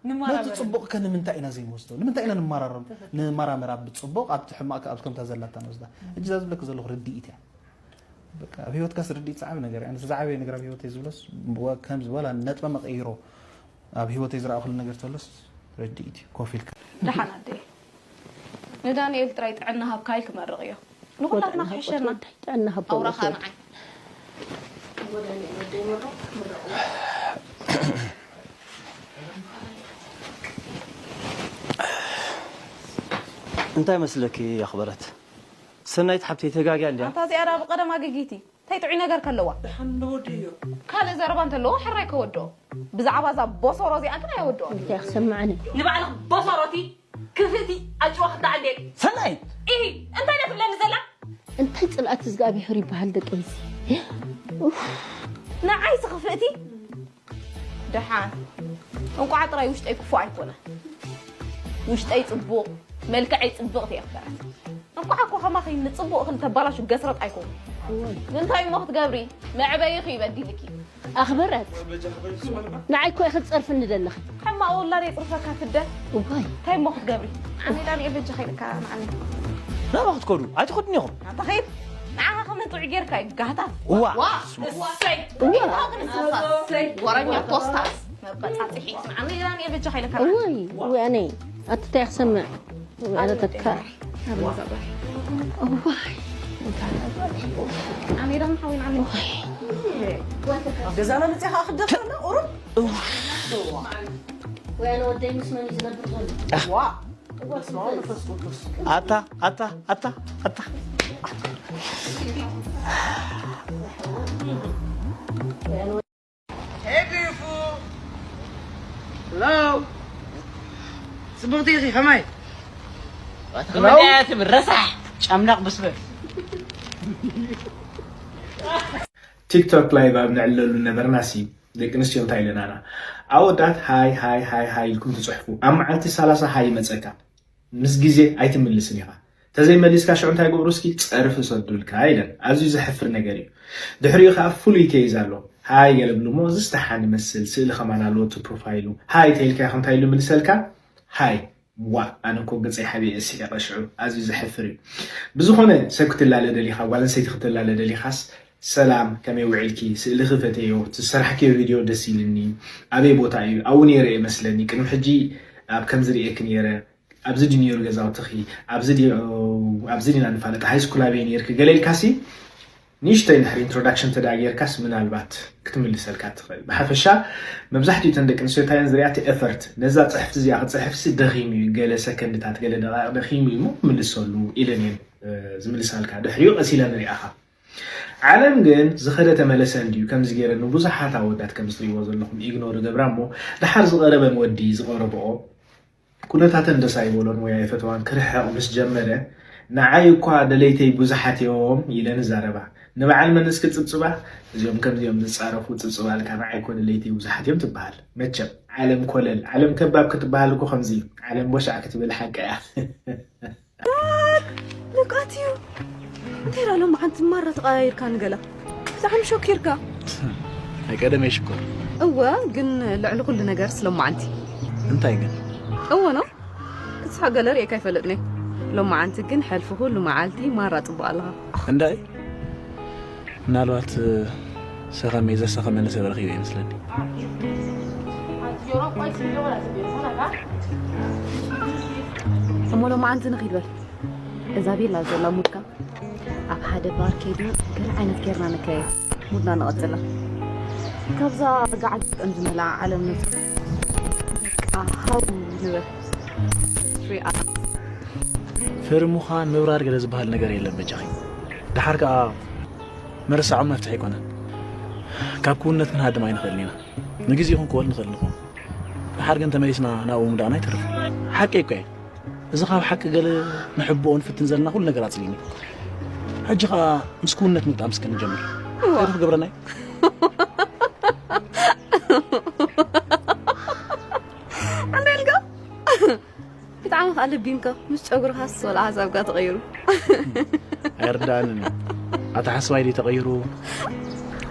ነቲ ንመራመር። ጽቡቕ ከ ንምንታይ ኢና ዘይንወስዶ? ንምንታይ ኢና ንመራረም? ትኽክል። ንመራመር ኣብ ጽቡቕ፣ ኣብቲ ሕማቕ ከ ኣብ ከምታ ዘላታ ንወስዳ። ሕጂ እዛ ዝብለኪ ዘለኹ ርድኢት እያ። በቃ፣ ኣብ ህይወትካስ ርድኢት ዝዓበየ ነገር እያ። ኣነስ ዝዓበየ ነገር ኣብ ህይወተይ ዝብሎስ፣ ወ-፣ ከምዚ፣ ወላ ነጥበ መቐይሮ ኣብ ህይወተይ ዝረኣኹሉ ነገር ተሎስ፣ ርድኢት እዩ። ኮፍ ኢልካ። ደሓን ኣደይ። ንዳንኤል ጥራይ ጥዕና ሃብካ ኢል ክመርቕ እዮ። ንኹላትና ወጥዕና ክሕሸና። ወጥዕና ጥዕና ሃብካ ኣውራኻ ወጥዕና። ንዓይ። እንታይ መስለኪ ኣኽበረት? ሰናይት ሓብተይ ተጋግያ እንድያ። ኣንታ እዚኣ ደኣ ብቐደም ኣገጊቲ። እንታይ ጥዑይ ነገር ከለዋ? ደሓን ዶ ወደዮ? ካልእ ዘረባ እንተለዎ ሕራይ ከወድኦ። ብዛዕባ እዛ ቦሶሮ እዚኣ ግን ኣየወድኦን። እንታይ ክሰምዓኒ? ንባዕልኽ ቦሶሮቲ ክፍእቲ ኣጭዋ ክተዓልየክ። ሰናይት! ኢሂ፣ እንታይ ደኣ ትብለኒ ዘላ? እንታይ ጽልኣት እግዚኣብሔር ይበሃል ደቂ ኣንስትዮ? ኡፍ። ንዓይስ ክፍእቲ? ደሓን። እንቋዕ ጥራይ ውሽጠይ ክፉእ ኣይኮነ። ውሽጠይ ጽቡቕ፣ መልክዐይ ጽብቕቲ እየ ክበራት። እንቋዕ እኮ ከማኺ ንጽቡቕ እኽሊ ተባላሹ ገስረጥ ኣይኮንኩ። እወ። ግን እንታይ እሞ ክትገብሪ? መዕበይኺ እዩ በዲልኪ። ኣኽብረት። ንዓይ እኮ ኢኺ ትጸርፍኒ ዘለኺ። ሕማቕ ውላድ የጽርፈካ ትደ። እዋይ። እንታይ እሞ ክትገብሪ? ዓሜላ ንኤ በጃ ከይልካ ንዓሜላ። ናብኣ ክትከዱ? ኣይትኸዱን ኢኹም። ኣንታ ኸይድ። ንዓኻ ከመን ጥዑይ ጌርካ እዩ ጋህታ። እዋ። ዋ። እሰይ። እዋ። እሰይ። ወረኛ ኮስታስ። መበጻጽሒት ንዓሜላ ንኤ በጃ ከይልካ። እዋይ። እዋይ ኣነ። ኣትታይ ክሰምዕ። ኣነ ተካ። እዋይ። ኣሜዳን ሓዊን ዓሜ። ኣብ ገዛና መፅያ ከዓ ክደፍረና ቁሩብ። ወይ ኣነ ወደይ ምስ መን እዩ ዝነብር ዘሎ? ዋ። በስመ ኣብ መንፈስ ቅዱስ። ኣታ ኣታ ኣታ ኣታ። Hey, beautiful. Hello. ጽብቕቲ ኢኺ፣ ከማይ? ከምዚኣ ትብል ረሳሕ ጨምላቕ ብስበ። ቲክቶክ ላይቭ ኣብ ነዕልለሉ ነበርናሲ፣ ደቂ ኣንስትዮ እንታይ ኢለናና? ኣወዳት ሃይ፣ ሃይ፣ ሃይ፣ ሃይ ኢልኩም ትጽሕፉ። ኣብ መዓልቲ ሰላሳ ሃይ ይመጸካ። ምስ ግዜ ኣይትምልስን ኢኻ። ተዘይመሊስካ ሽዑ እንታይ ግብሩ እስኪ ጸርፊ ሰዱልካ ኢለን። ኣዝዩ ዘሕፍር ነገር እዩ። ድሕሪኡ ከኣ ፍሉይ ኬዝ ኣሎ። ሃይ ገለ ብሉ እሞ ዝስተሓን ይመስል፣ ስእሊ ከማን ኣለዎ እቲ ፕሮፋይሉ። ሃይ ተይልካ ኢኻ እንታይ ኢሉ ይምልሰልካ? ሃይ። ዋእ፣ ኣነ እኮ ገጸይ ሓቢኤ ስሒቐ ሽዑ። ኣዝዩ ዘሕፍር እዩ። ብዝኾነ ሰብ ክትላለ ደሊኻ፣ ጓል ኣንስተይቲ ክትላለ ደሊኻስ፣ ሰላም፣ ከመይ ውዒልኪ? ስእልኺ ፈተዮ፣ እቲ ዝሰራሕክዮ ቪድዮ ደስ ኢልኒ። ኣበይ ቦታ እዩ? ኣብኡ ነይረ እየ መስለኒ። ቅድሚ ሕጂ ኣብ ከምዚ ርእየኪ ነይረ። ኣብዚ ድዩ ነይሩ ገዛውትኺ? ኣብዚ ድዩ፣ ኣብዚ ዲና ንፋለጥ? ሃይ ስኩል ኣበይ ነይርኪ? ገለ ኢልካሲ ንእሽተይ እንድሕር ኢንትሮዳክሽን ተዳ ጌርካስ ምናልባት ክትምልሰልካ ትኽእል። ብሓፈሻ መብዛሕትኡ እተን ደቂ ኣንስትዮ እንታይ እየን ዝሪኣ? እቲ ኤፈርት፣ ነዛ ጽሕፍቲ እዚኣ ክጽሕፍሲ ደኺሙ እዩ፣ ገለ ሰከንድታት፣ ገለ ደቓይቕ ደኺሙ እዩ እሞ ምልሰሉ ኢለን እየን፣ እ፣ ዝምልሳልካ። ድሕሪኡ ቀስ ኢለን ንሪኣኻ። ዓለም ግን ዝኸደ ተመለሰ እንድዩ ከምዚ ገይረ ንብዙሓት ኣወዳት ከም ዝትሪእዎ ዘለኹም ኢግኖር ገብራ እሞ፣ ደሓር ዝቐረበን ወዲ ዝቐረብኦ ኩነታተን ደስ ኣይበሎን ወይ ኣይፈተዋን፣ ክርሕቕ ምስ ጀመረ፣ ንዓይ እኳ ደለይተይ ብዙሓት እዮም ኢለን ይዛረባ። ንበዓል መን እስኪ ጽብጽባ? እዚኦም ከምዚኦም ዝጻረፉ ጽብጽባ ኣልካ፣ ንዓይ እኮ ደለይተይ ብዙሓት እዮም ትበሃል። መቸም ዓለም ኮለል፣ ዓለም ከባብ ክትበሃል እኮ ከምዚ እዩ። ዓለም ቦሻዕ ክትብል ሓቂ እያ። ልቃት እዩ። እንታይ ደኣ ሎማዓንቲ ማራ ተቐያይርካ ንገላ? ብጣዕሚ ሸኪርካ። ናይ ቀደም እየ ሽኮር። እወ፣ ግን ልዕሊ ኩሉ ነገርስ ሎማዓንቲ። እንታይ ግን? እወ ነው። ክትስሕቕ ገለ ርእየካ ኣይፈልጥን እየ። ሎማዓንቲ ግን ሕልፊ ኩሉ መዓልቲ ማራ ጽቡቕ ኣለኻ። እንዳይ? ምናልባት ሰኸመ ዘሰኸመኒ ሰብ ረኺበ ይመስለኒ። እሞ ሎማዓንቲ ንኺድ በል። እዛ ቤላ ዘላ ሙድካ ኣብ ሓደ ባር ከይድና ገለ ዓይነት ጌርና ንከየ ሙድና ንቐጽላ። ካብዛ ርግዓት ዝመልኣ ዓለም ንውጽእ። በቃ ሃው ንበል። ፍሪ ኣርት። ፍሪ ምዃን ምብራር ገለ ዝበሃል ነገር የለን በጃኺ። ደሓር ከኣ ምርሳዖም መፍትሒ ኣይኮነን። ካብ ክውንነት ክንሃድም ኣይንኽእልን ኢና። ንግዜ ይኹን ክወል ንኽእል ንኹን። ደሓር ግን ተመሊስና ናብኡ ምውዳቕና ኣይተርፍን። ሓቂ እኮ እየ። እዚ ካብ ሓቂ ገለ ንሕብኦ ንፍትን ዘለና ኩሉ ነገር ኣጽሊኒ። ሕጂ ኸኣ ምስ ክውንነት ምግጣም እስከ ንጀምር። እዋ። እንታይ ክገብረና እዩ? እንታይ ኢልካ? ብጣዕሚ ከኣ ለቢምካ፣ ምስ ጨጉርኻስ ወላ ሓሳብካ ተቐይሩ። ኣይርድኣንን እዩ። ኣተሓስባይ ድዩ ተቐይሩ?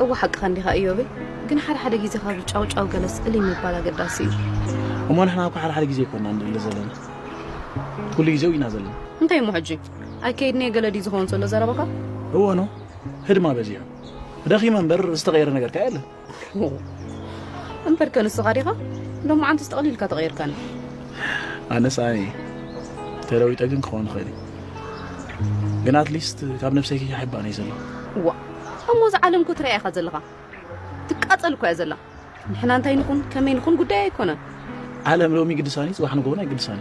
እወ፣ ሓቅኻ እንዲኻ እዮበይ። ግን ሓደ ሓደ ግዜ ካብ ጫው ጫው ገለ ስእሊ ምባል ኣገዳሲ እዩ። እሞ ንሕና እኮ ሓደ ሓደ ግዜ ኣይኮንና ንድለ ዘለና። ኩሉ ግዜ ኢና ዘለና። እንታይ እሞ ሕጂ? ኣይከይድን እየ ገለ ድዩ ዝኸውን ዘሎ ዘረባኻ? እወ ኖ፣ ህድማ በዚሑ። ደኺመ እምበር ዝተቐየረ ነገር ከኣ የለን። እምበርከ ንስኻ ዲኻ ሎማዓንትስ ጠቕሊልካ ተቐይርካኒ። ኣነስ ኣይ ተለዊጠ ግን ክኸውን ይኽእል እዩ። ግን ኣትሊስት ካብ ነብሰይ ከይሓባእ እየ ዘለኹ። እዋ፣ እሞ እዛ ዓለም እኮ ትሪኣ ኢኻ ዘለኻ። ትቃጸል እኮ እያ ዘላ። ንሕና እንታይ ንኹን ከመይ ንኹን ጉዳይ ኣይኮነን። ዓለም ሎሚ ግድሳኒ ጽባሕ ንጎና ይግድሳኒ።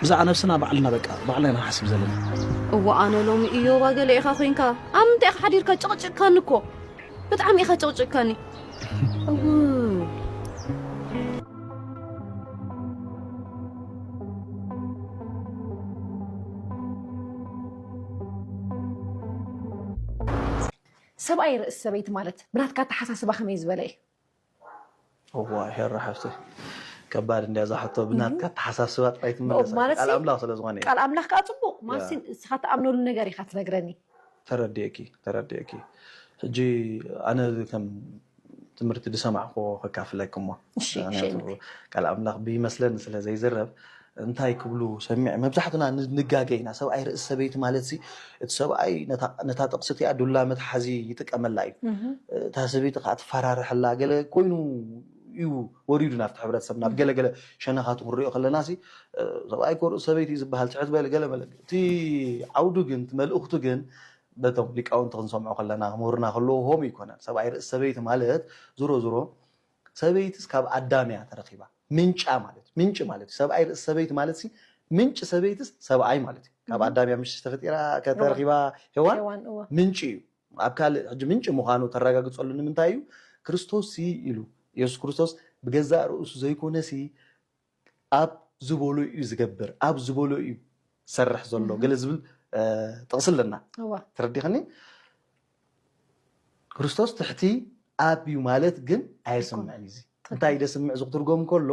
ብዛዕባ ነብስና ባዕልና በቃ ባዕልና ኢና ንሓስብ ዘለና። እዋ ኣነ ሎሚ እዮባ ገለ ኢኻ ኮይንካ ኣብ ምንታይ ኢኻ ሓዲርካ ጨቕጭቕካኒ እኮ ብጣዕሚ ኢኻ ጨቕጭቕካኒ። እው። ሰብኣይ ርእሲ ሰበይቲ ማለት ብናትካ ኣተሓሳስባ ከመይ ዝበለ እዩ? እዋ ሄራ ሓፍተይ ከባድ እንድያ እዛ ሕቶ ብናትካ ኣተሓሳስባ ጥራይ ትምለስ ማለት ቃል ኣምላኽ ስለ ዝኾነ እዩ። ቃል ኣምላኽ ከዓ ፅቡቕ ማለት ንስኻ ትኣምነሉ ነገር ኢኻ ትነግረኒ። ተረዲእኪ ተረዲእኪ ሕጂ ኣነ ከም ትምህርቲ ዝሰማዕክዎ ከካፍለኪ እሞ እሺ፣ ምኽንያቱ እሺ። ቃል ኣምላኽ ብይመስለኒ ስለ ዘይዝረብ እንታይ ክብሉ ሰሚዐ መብዛሕትና ን- ንጋገ ኢና ሰብኣይ ርእሲ ሰበይቲ ማለት ሲ እቲ ሰብኣይ ነታ- ነታ ጥቕሲ እቲኣ ዱላ መትሓዚ ይጥቀመላ እዩ እህ፣ እታ ሰበይቲ ከዓ ትፈራርሐላ ገለ ኮይኑ እዩ ወሪዱ ናብቲ ሕብረተሰብ ናብ ገለገለ ሸነኻቱ ክንሪኦ ከለና ሲ ሰብኣይ ኮ ርእሲ ሰበይቲ እዩ ዝበሃል ትሕት በለ ገለ መለ እቲ ዓውዱ ግን እቲ መልእኽቱ ግን በቶም ሊቃውንቲ ክንሰምዖ ከለና ምሁርና ከለዎ ሆም ይኮነን ሰብኣይ ርእሲ ሰበይቲ ማለት ዙሮ ዙሮ ሰበይትስ ካብ ኣዳም እያ ተረኺባ ምንጫ ማለት ምንጭ ማለት እዩ ሰብኣይ ርእሲ ሰበይቲ ማለት ሲ ምንጭ ሰበይትስ ሰብኣይ ማለት እዩ ካብ ኣዳም እያ ምሽ ተፈጢራ ከተረኺባ ሄዋን ሄዋን እዋ ምንጭ እዩ ኣብ ካልእ ሕጂ ምንጭ ምዃኑ ተረጋግፀሉ ንምንታይ እዩ ክርስቶስ ሲ ኢሉ የሱስ ክርስቶስ ብገዛእ ርእሱ ዘይኮነ ሲ ኣብ ዝበሎ እዩ ዝገብር ኣብ ዝበሎ እዩ ዝሰርሕ ዘሎ ገለ ዝብል እ፣ ጥቕሲ ኣለና እዋ ተረዲኸኒ ክርስቶስ ትሕቲ ኣብ እዩ ማለት ግን ኣየስምዕን እዩ እዚ እንታይ ደስምዕ እዚ ክትርጎም ከሎ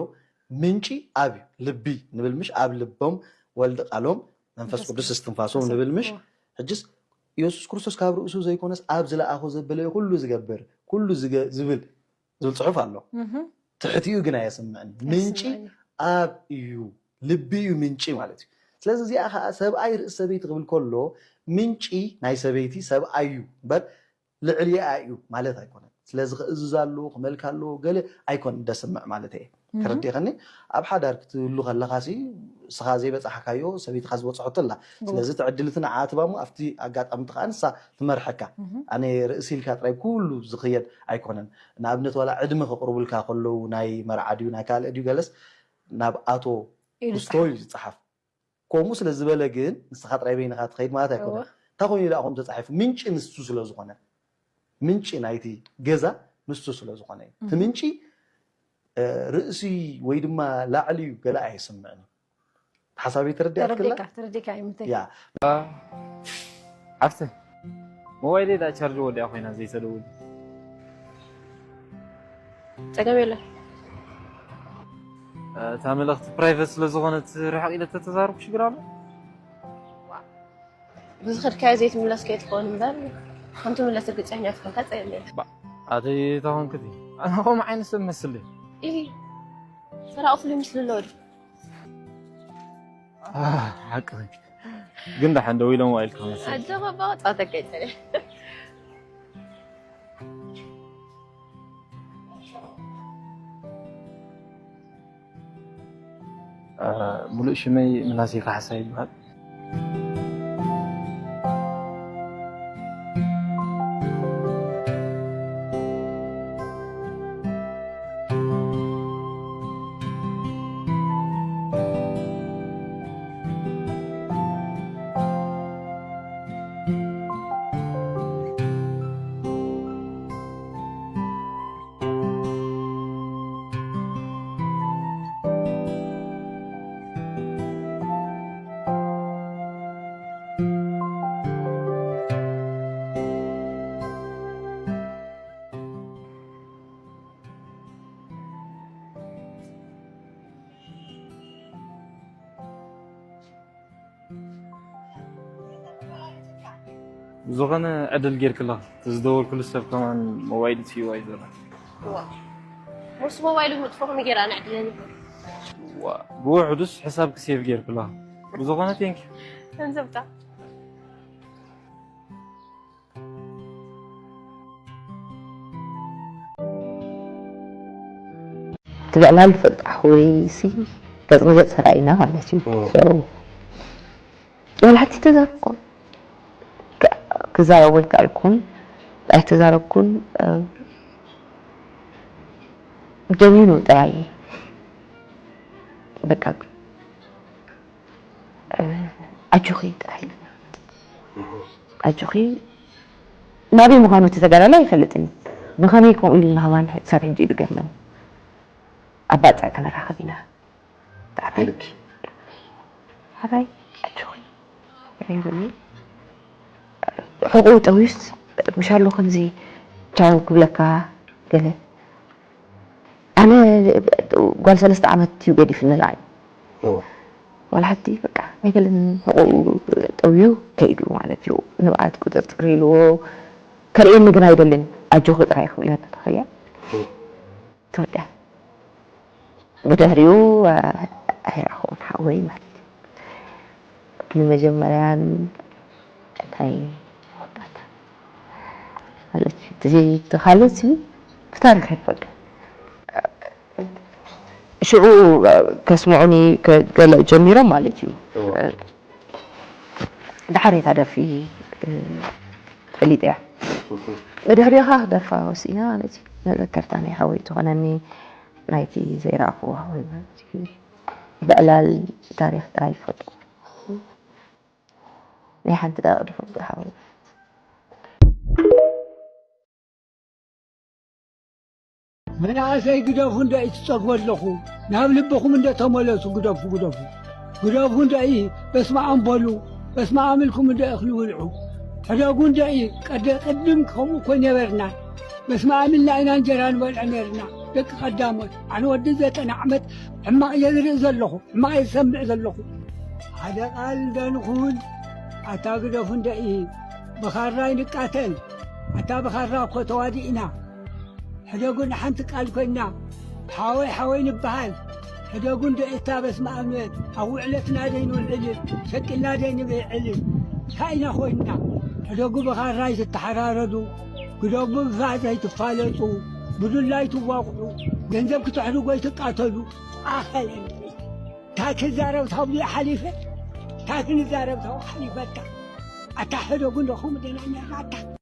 ምንጪ ኣብ እዩ ልቢ ንብል ምሽ ኣብ ልቦም ወልድ ቃሎም መንፈስ ቅዱስ እስትንፋሶም ንብል ምሽ ሕጅስ ኢየሱስ ክርስቶስ ካብ ርእሱ ዘይኮነስ ኣብ ዝለኣኾ ዘበለ ኩሉ ዝገብር ኩሉ ዝገ- ዝብል ዝብል ፅሑፍ ኣሎ ትሕቲኡ ግን ኣየስምዕን ምንጪ ኣብ እዩ ልቢ እዩ ምንጪ ማለት እዩ ስለዚ እዚኣ ከዓ ሰብኣይ ርእሲ ሰበይቲ ክብል ከሎ ምንጪ ናይ ሰበይቲ ሰብኣይ እዩ እምበር ልዕሊኣ እዩ ማለት ኣይኮነን ስለዚ ክእዝዝ ኣለዎ ክመልካ ኣለዎ ገለ ኣይኮን ደስምዕ ማለት እየ ተረዲኸኒ ኣብ ሓዳር ክትህሉ ከለኻ ሲ እስኻ ዘይበፃሕካዮ ሰበይትኻ ዝበፅሐቶ ኣላ ስለዚ ትዕድልቲ ንዓ ትባሞ ኣብቲ ኣጋጣሚ ከዓ ንሳ ትመርሐካ ኣነ ርእሲ ኢልካ ጥራይ ኩሉ ዝኽየድ ኣይኮነን ንኣብነት ዋላ ዕድመ ከቕርቡልካ ከለዉ ናይ መርዓ ድዩ ናይ ካልእ ድዩ ገለስ ናብ ኣቶ ኢሉ ክስቶ እዩ ዝፀሓፍ ከምኡ ስለ ዝበለ ግን ንስኻ ጥራይ በይንኻ ትኸይድ ማለት ኣይኮነ እንታይ ኮይኑ ኢሉ ኣኹም ተፃሒፉ ምንጪ ንሱ ስለ ዝኾነ ምንጪ ናይቲ ገዛ ንሱ ስለ ዝኾነ እዩ እቲ ምንጪ ርእሲ ወይ ድማ ላዕሊ እዩ ገለ ኣይስምዕን እዩ ሓሳበይ ተረዲኣትክላ ተረዲካ ተረዲካ ይምተይ ያ ዓፍተ ሞባይለይ ዳ ቻርጅ ወዲኣ ኮይና ዘይተደውል ፀገም የለን እታ መልእኽቲ ፕራይቨት ስለ ዝኾነት ርሕቕ ኢለ ተተዛረብኩ ሽግር ኣሎ ብዝኸድካዮ ዘይትምለስ ከይትኸውን እምበር ከም ትምለስ ርግፀኛ ትኾንካ ፀገም የለን ኣተይ ተኾንክቲ ኣነ ከምኡ ዓይነት ሰብ መስል ኢ ሰራቂ ፍሉይ ምስሉ ኣለዎ ሓቂ ግን ደሓን ደው ኢሎም ዋኢልካ መስል ኣጆኻ ባወጣ ተቀይጠለ ሙሉእ ሽመይ ምናሴ ካሕሳ ይበሃል ዝኾነ ዕድል ጌርክላ ዝደወልክሉ ሰብ ከማን ሞባይል ትዩ ኣይዘራ ሞስ ሞባይሉ ምጥፎ ከመይ ጌራ ንዕድለኒ ብውሕዱስ ሕሳብ ክሴቭ ጌርክላ ብዝኾነ ቴንክ ገንዘብካ ትብዕላ ልፈልጣ ወይ ሲ ገጽ ንገጽ ተራኢና ማለት እዩ ወላ ሓንቲ ተዛረብኩም ክዛረቡ ኣይከኣልኩን ኣይተዛረብኩን ጀሚሩ ጥራይ በቃ ኣጆኺ ጥራይ ኣጆኺ ናበይ ምዃኑ እቲ ተጋዳላይ ኣይፈልጥን እዩ። ብኸመይ ከምኡ ኢሉ ንኸማን ክሳብ ሕጂ እዩ ዝገርመኒ። ኣብ ባጽዕ ክንራኸብ ኢና። ብጣዕሚ ኢልኪ። ሓራይ ኣጆኺ። ሕራይ በሊ። ሕቑኡ ጠውዩስ ምሻሎ ከምዚ ቻው ክብለካ ገለ። ኣነ ጓል ሰለስተ ዓመት እዩ ገዲፍኒ ንዓይ። እወ። ዋላ ሓንቲ በቃ ኣይገለን ሕቑኡ ጠውዩ ከይዱ ማለት እዩ። ንብዓት ቁጥርጥር ኢልዎ ከርእየኒ ግን ኣይደልን። ኣጆኺ ጥራይ ክብለኒ ተኸያ። እወ። ተወዲኣ። ብድሕሪኡ ኣይረኸቡን ሓወይ ማለት እዩ። ንመጀመርያን ናይ ወዳት ማለት እዩ። እቲ ካልኦት ብታሪኽ ኣይፈልጦ። ሽዑ ከስምዑኒ ገለ ጀሚሮም ማለት እዩ። እወ። ደሓር እታ ደርፊ ፈሊጠያ። ብድሕሪኻ ክደርፋ ወሲና ማለት እዩ። መዘከርታ ናይ ሓወይ ትኾነኒ ናይቲ ዘይረኣኽዎ ሓወይ ማለት እዩ። ብዕላል ታሪኽ ጥራይ ይፈልጡ። ናይ ሓንቲ ደቂ ድኹም ሓወይ። መናእሰይ ግደፉ እንዶ እዩ ትጸግቡ ኣለኹ። ናብ ልብኹም እንዶ ተመለሱ፣ ግደፉ፣ ግደፉ። ግደፉ እንዶ እዩ በስመ ኣም በሉ፣ በስመ ኣም ኢልኩም እንዶ እኽሊ ብልዑ። ሕደጉ እንዶ እዩ ቀደ-፣ ቅድም ከምኡ እኮ ነበርና። በስመ ኣም ኢልና ኢና እንጀራ ንበልዕ ነርና። ደቂ ቀዳሞት፣ ኣነ ወዲ ዘጠና ዓመት ሕማቕ እየ ዝርኢ ዘለኹ፣ ሕማቕ እየ ዝሰምዕ ዘለኹ። ሓደ ቃል እንዶ ንኹን፣ ኣታ ግደፉ እንዶ እዩ፣ ብኻራ ይንቃተል። ኣታ ብኻራ እኮ ተዋዲእና። ሕደጉ ንሓንቲ ቃል ኮይና፣ ሓወይ ሓወይ ንበሃል። ሕደጉ እንዶ እታ በስመ ኣብ ኣብ ውዕለትና ደይንውዕል፣ ሸቂልና ደይንብዕል። እንታይ ኢና ኮይንና? ሕደጉ ብኻራ ኣይትተሓራረዱ፣ ግደጉ ብፋእ ዘይትፋለጡ፣ ብዱላ ኣይትዋቕዑ፣ ገንዘብ ክትሕድጉ ኣይትቃተሉ። ኣኸለን እንታይ ክዛረብ ታብዮ ሓሊፈ፣ እንታይ ክንዛረብ ታብዮ ሓሊፈታ። ኣታ ሕደጉ እንዶ ከምኡ ደና ነርና ኣታ።